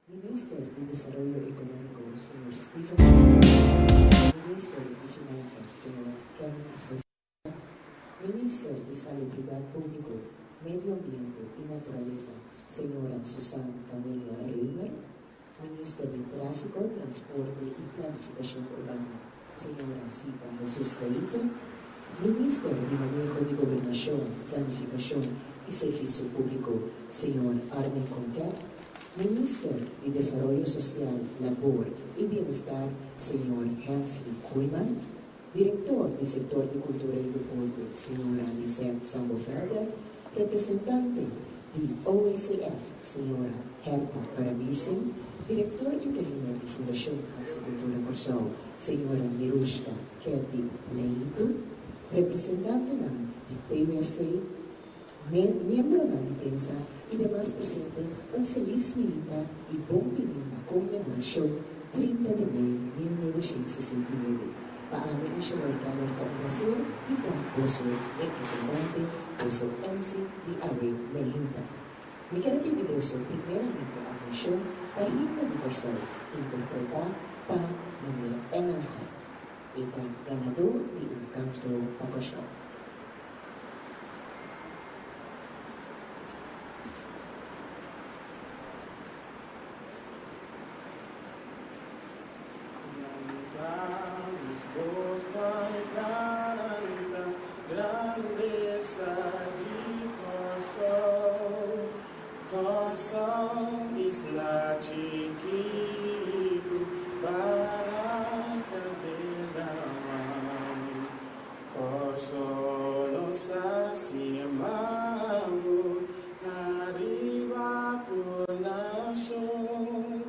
Minister di Desaroyo Ekonómiko, señor Steven Martina, Minister di Finansas, señor Kenneth Jesús, Minister di Salubridat Públiko, Medio Ambiente i Naturalesa, señora Susan Camelia Römer, Minister di Tráfiko, Transporte i Planifikashon Urbano, señora Zita Jesus Leito, Minister di Maneho di Gobernashon, Planifikashon i Servisio Públiko, señor Armin Konket, Minister di Desaroyo Sosial, Labor i Bienestar, señor Hensley Koeiman, Direktor di Sektor di Kultura i Deporte, señora Lisette Sambo-Velder, representante. Di OECS, señora Herta Parabising, Direktor interino di Fundashon Kas di Kultura Kòrsou, señora Mirushka Ketty Leito, representantenan di PWFC, miembronan di prensa i demas presente, un felis minita i bon bini na konmemorashon 30 di mei 1969. Pa ami Ingenieur Keller ta un plaser di ta boso representante, boso MC di awe meinta. Mi kier pidi boso primeramente atenshon pa himno di Kòrsou interpretá pa Meneer Engelhardt. E ta ganadó di un kanto pa Kòrsou. Lanta nos bos bai canta grandeza di Corsou, Corsou isla chikitu, baraka den laman. Corsou nos ta stima bo ariba tur nashon.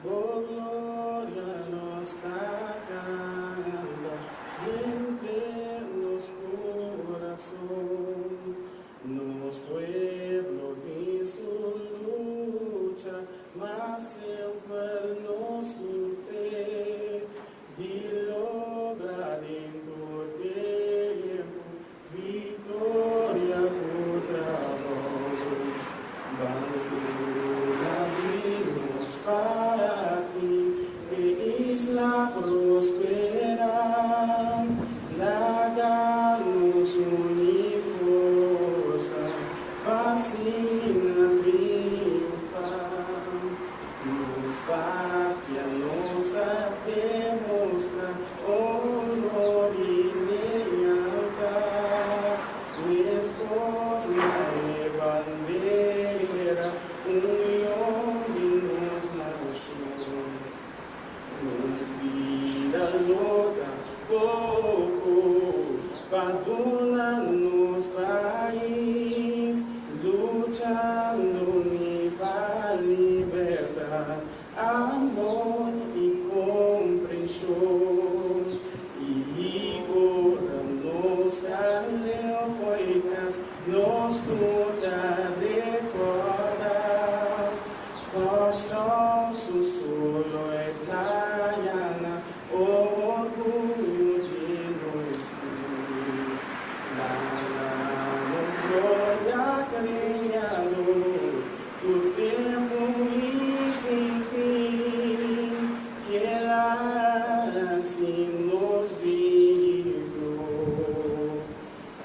Bo gloria nos ta canta denter nos curason. Nos pueblo tin su lucha, ma semper nos tin fe di logra den tur tempu Victoria cu trabou. Bandura di nos parti, e isla prospera. Laga nos uni forsa pa asina triunfa. Nos papia nos ta demostra honor i lealtad. Meskos na e bandera, union di nos nashon. Nos bida lo ta poko pa duna nos pais, luchando ni pa libertad, amor i komprenshon. I ora nos ta leu fo'i kas, nos tur ta rekordá Kòrsou su solo e playanan, orguyo di nos tur. Laga nos gloria Kreador tur tempu i sin fin, keda hasi nos bibu.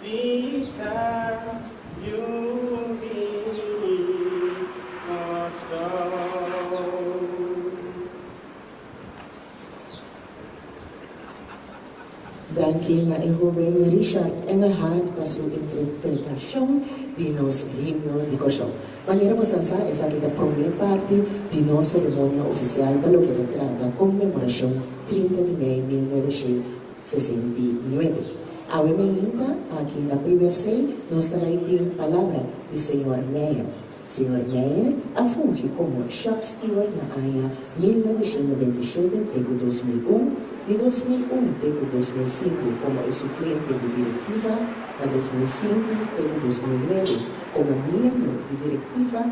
Di ta yubi Kòrsou. Danki na e hoben Richard Engelhardt pa su interpretashon di nos himno di Kòrsou. Manera bo san sa, esaki ta promé parti di nos seremonia ofisial pa loke ta trata konmemorashon 30 di mei 1969. Awe meinta, aki na PUFC, nos ta bai tin palabra di señor Meijer. Señor Meijer a fungi komo shop steward na aña 1997 te ku 2001, di 2001 te ku 2005 komo e suplente di direktiva, na 2005 te ku 2009 komo miembro di direktiva,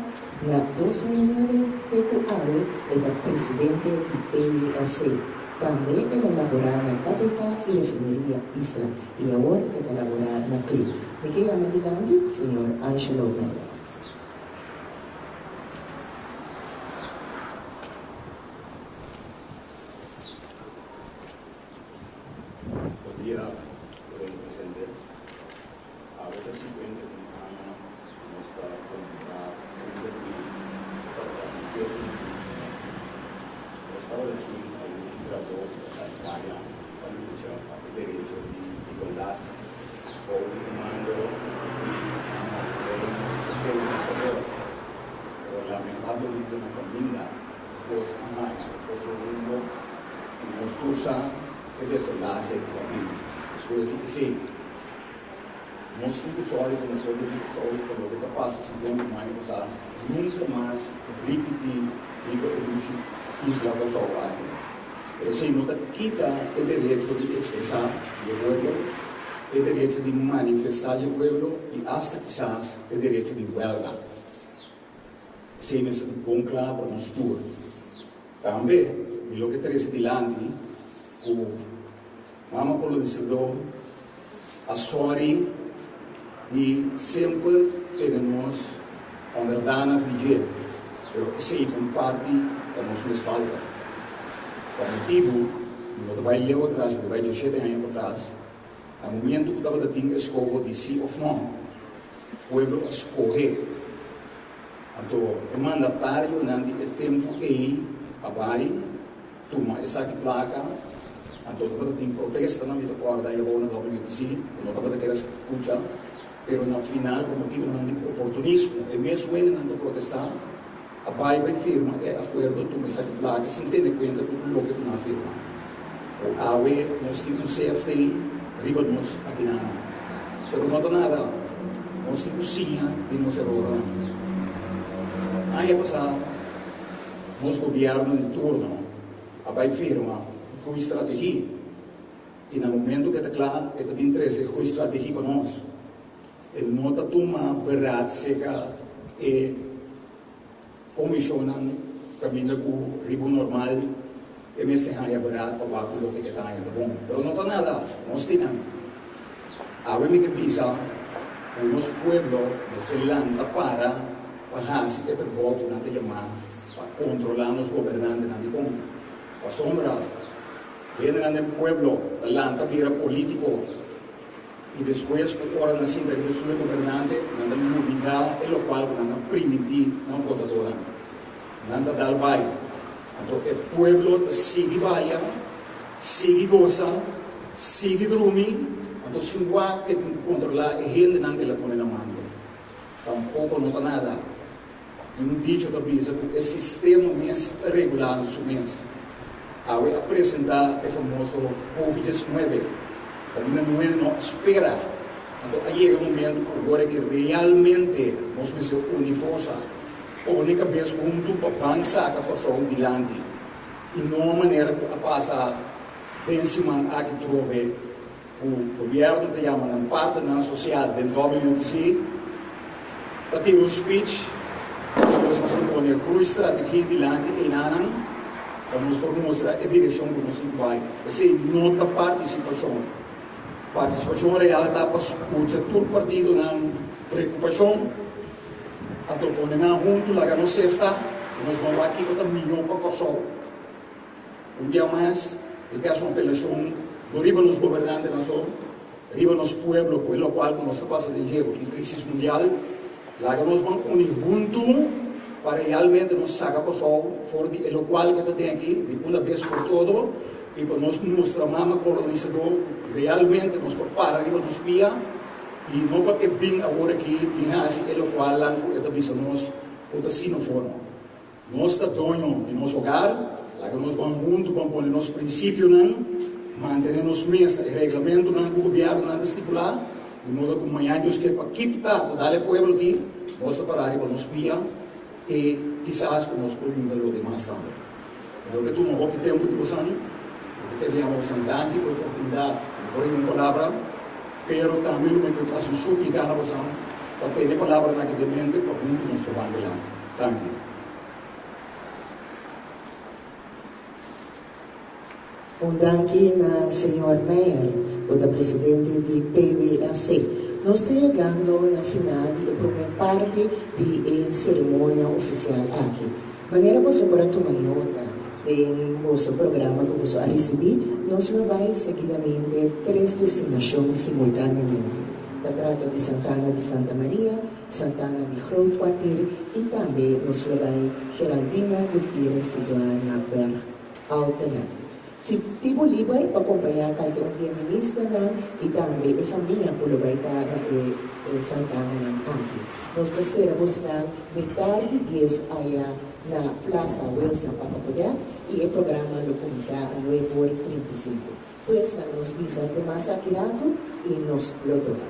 na 2009 te ku awe e ta presidente di PWFC. Tambe el a laborá na KTK i Refineria Isla i awor e ta laborá na cru. Mi ke yama dilanti señor Angelo Meijer. Bon dia pueblo presente. Awe ta 51 aña ku nos ta konmemorá 30 di mei ku tabata un ketu. Nos tabata tin algun trabou ku ta sali kaya pa lucha pa e derecho di igualdat bou di e mando di rei kolonisador. Pero lamentablemente na kaminda kos a haña otro rumbo i nos tur sa e desenlase ku a bin despues di esei. Nos tin ku sòru komo pueblo di Kòrsou pa loke ta pasa 50 aña pasá nunka mas ripití riba e dushi isla Kòrsou aki. Pero esei no ta kita e derecho di ekspresá di e pueblo, e derecho di manifestá di e pueblo i asta kisas e derecho di wèlga. Esei mester ta bon kla pa nos tur. Tambe mi lo ke trese dilanti ku Mama Kolonisadó a sòri di semper tene nos onderdanig di dje, pero esei ta un parti pa nos mes falta. Pa motibu, mi no ta bai leu atras, mi ta bai djeshete aña patras, na momentu ku tabata tin eskoho di si òf nò, pueblo a skohe. Anto e mandatarionan di e tempu ei a bai tuma esaki plaka, anto tabata tin protestanan, mi ta kòrda ei abou na WTC, ku no tabata kere skucha, pero na final pa motibunan di oportunismo e mes wendenan ta protestá a bai bai firma e akuerdo tuma esaki plaka sin tene kuenta ku loke ku nan a firma. Ku awe nos tin un CFT riba nos akinanan, pero no ta nada, nos tin ku siña di nos erornan. Aña pasá nos gobièrnu di turno a bai firma un groeistrategie i na momentu ku e ta kla e ta bin trese e groeistrategie pa nos. E no ta tuma beraad serka e komishonnan kaminda ku riba un normal e mester haña beraad pa wak ku loke e ta haña ta bon. Pero no ta nada, nos tin nan. Awe mi ke bisa ku nos pueblo mester lanta para pa hasi e trabou ku nan ta yamá pa kontrolá nos gobernantenan. Dikon? Pasobra hendenan den pueblo ta lanta bira polítiko i despues ku ora nan sinta riba e stoel gobernante nan ta lubidá e lokual ku nan a primintí nan votadónan. Nan ta dal bai. Anto e pueblo ta sigui baya, sigui gosa, sigui drumi, anto sin wak e tin ku kontrolá e hendenan ku el a pone na mando. Tampoco no ta nada. Tin un dicho ta bisa cu e sistema mes ta regulando su mes. Awe a presenta e famoso Covid 19. Caminda muhé no a spera. Anto a yega momento cu ora ki realmente nos mester uni forsa, pone cabes hunto pa ban saca Corsou dilanti. Y no manera cu a pasa den siman aki trobe. Ku gobièrnu ta yama nan partnernan sosial den WTC ta tira un speech, despues nos ta pone groeistrategie dilanti einanan pa nos por mustra e direkshon ku nos tin ku bai. Esei no ta partisipashon. Partisipashon real ta pa skucha tur partidonan preokupashon, anto pone nan huntu laga nos sefta ku nos ban wak kiko ta mihó pa Kòrsou. Un bia mas, mi ta hasi un apelashon no riba nos gobernantenan so, riba nos pueblo ku e lokual ku nos ta pasa den dje, ku ta un krisis mundial. Laga nos ban uni huntu pa realmente nos saka Kòrsou for di e lokual ku e ta den aki di una bes por todo i pa nos mustra mama kolonisadó ku realmente nos por para riba nos pia i no pa e bin awor aki bin hasi e lokualnan ku e ta bisa nos ku ta sinofono. Nos ta doño di nos hogar, laga nos ban huntu ban pone nos prinsipionan, mantené nos mes na e reglamentonan ku gobièrnunan ta stipulá, di modo ku mañan Dios ke pa kiko ta ku dal e pueblo aki, nos ta pará riba nos pia i kisas ku nos por yuda lo demas tambe. Mi lo ke tuma hopi tempu di bosan, mi ta kere yama bosan danki pa e oportunidat ku mi por hiba un palabra, pero tambe lo mi ke hasi un súplika na bosan pa tene e palabranan aki den mente pa huntu nos por ban dilanti. Danki. Un danki na señor Meijer, ku ta presidente di PWFC. Nos ta yegando na final di e promé parti di e seremonia ofisial aki. Manera boso por a tuma nota den boso programa ku boso a risibí, nos lo bai seguidamente tres destinashon simultáneamente. Ta trata di Santana di Santa Maria, Santana di Groot Kwartier i tambe nos lo bai Geraldina Gutierrez situá na Berg Altena. Si tin bo liber pa kompañá kalke un di e ministernan i tambe e famia ku lo bai ta na e santananan aki. Nos ta spera bosnan mitar di dies aya na Plaza Wilson Papa Godett i e programa lo kuminsá nuebe ora i 35. Pues laga nos bisa te mas aki ratu i nos lo topa.